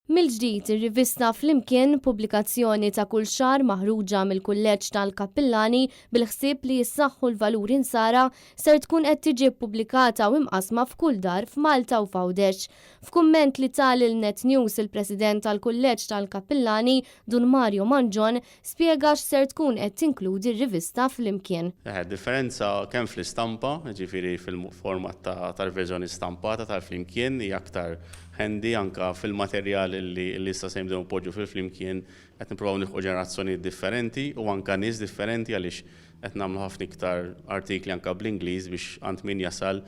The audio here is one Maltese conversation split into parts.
Mill-ġdid ir-rivista Flimkien, pubblikazzjoni ta' kull xahar maħruġa mill-Kulleġġ tal-Kappillani bil-ħsieb li jissaħħu l-valuri Nsara, ser tkun qed tiġi ppubblikata u imqassma f'kull dar f'Malta u f'Għawdex. F'kumment li ta lil Net News il-President tal-Kulleġġ tal-Kappillani, Dun Mario Mangion, spjega x'ser tkun qed tinkludi r-rivista Flimkien. Differenza kemm fl-istampa, jiġifieri fil-format tal-verżjoni stampata tal-Flimkien hija aktar handy anke fil-materjal li issa se nibdew npoġġu fil-Flimkien qed nippruvaw nilħqu ġenerazzjonijiet differenti u anke nies differenti għaliex qed nagħmlu ħafna iktar artikli anke bl-Ingliż biex għand min jasal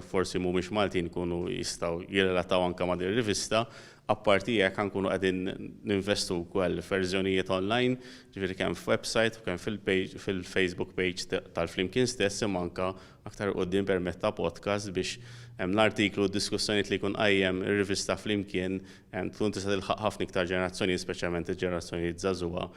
forsi mhumiex Maltin ikunu jistgħu jirrelataw anke ma' din ir-rivista. Apparti hekk ħa nkunu qegħdin ninvestu wkoll f'verżjonijiet online, ġifieri kemm f'website u kemm fil-Facebook page tal-Flimkien stess imma anke aktar 'il quddiem permezz ta' podcast biex l-artiklu u d-diskussjonijiet li jkun qajjem ir-rivista Flimkien tkun tista' tilħaq ħafna iktar ġenerazzjonijiet speċjalment il-ġenerazzjonijiet żagħżugħa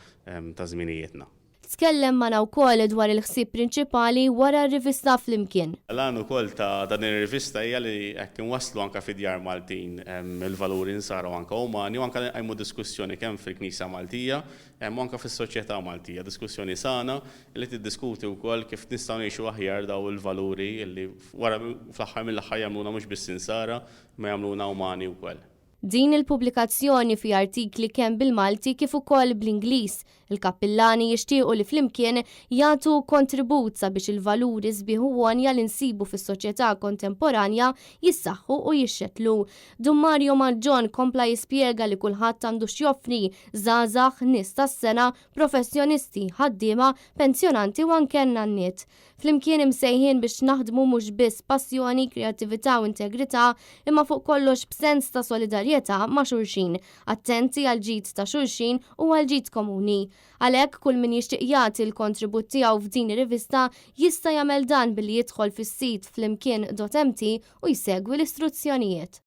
ta' żminijietna. Tkellem magħna wkoll dwar il-ħsieb prinċipali wara r-rivista Flimkien. L-għan ukoll ta' dan ir-rivista hija li hekk inwasslu anke fid-djar Maltin il-valuri Nsara u anke umani u anke li nqajmu diskussjoni kemm fil-Knisja Maltija u anke fis-soċjetà Maltija, diskussjoni sana li tiddiskuti wkoll kif nistgħu ngħixu aħjar dawn il-valuri li wara fl-aħħar mill-aħħar jagħmluna mhux biss Insara imma jagħmluna umani wkoll. Din il-pubblikazzjoni fiha artikli kemm bil-Malti kif ukoll bl-Ingliż. Il-kappillani jixtiequ li flimkien jagħtu kontribut sabiex il-valuri sbieħ u għonja li nsibu fis-soċjetà kontemporanja jissaħħu u jixxettlu. Dun Mario Mangion kompla jispjega li kulħadd għandu x'joffri, żgħażagħ, nies tas-sengħa, professjonisti, ħaddiema, pensjonanti u anke nanniet. Flimkien imsejħin biex naħdmu mhux biss b'passjoni, kreattività u integrità, imma fuq kollox b'sens ta' solidarjetà ma' xulxin, attenti għall-ġid ta' xulxin u għall-ġid komuni. Għalhekk kull min jixtieq jagħti l-kontribut tiegħu f'din ir-rivista jista' jagħmel dan billi jidħol fis-sit flimkien.mt u jsegwi l-istruzzjonijiet.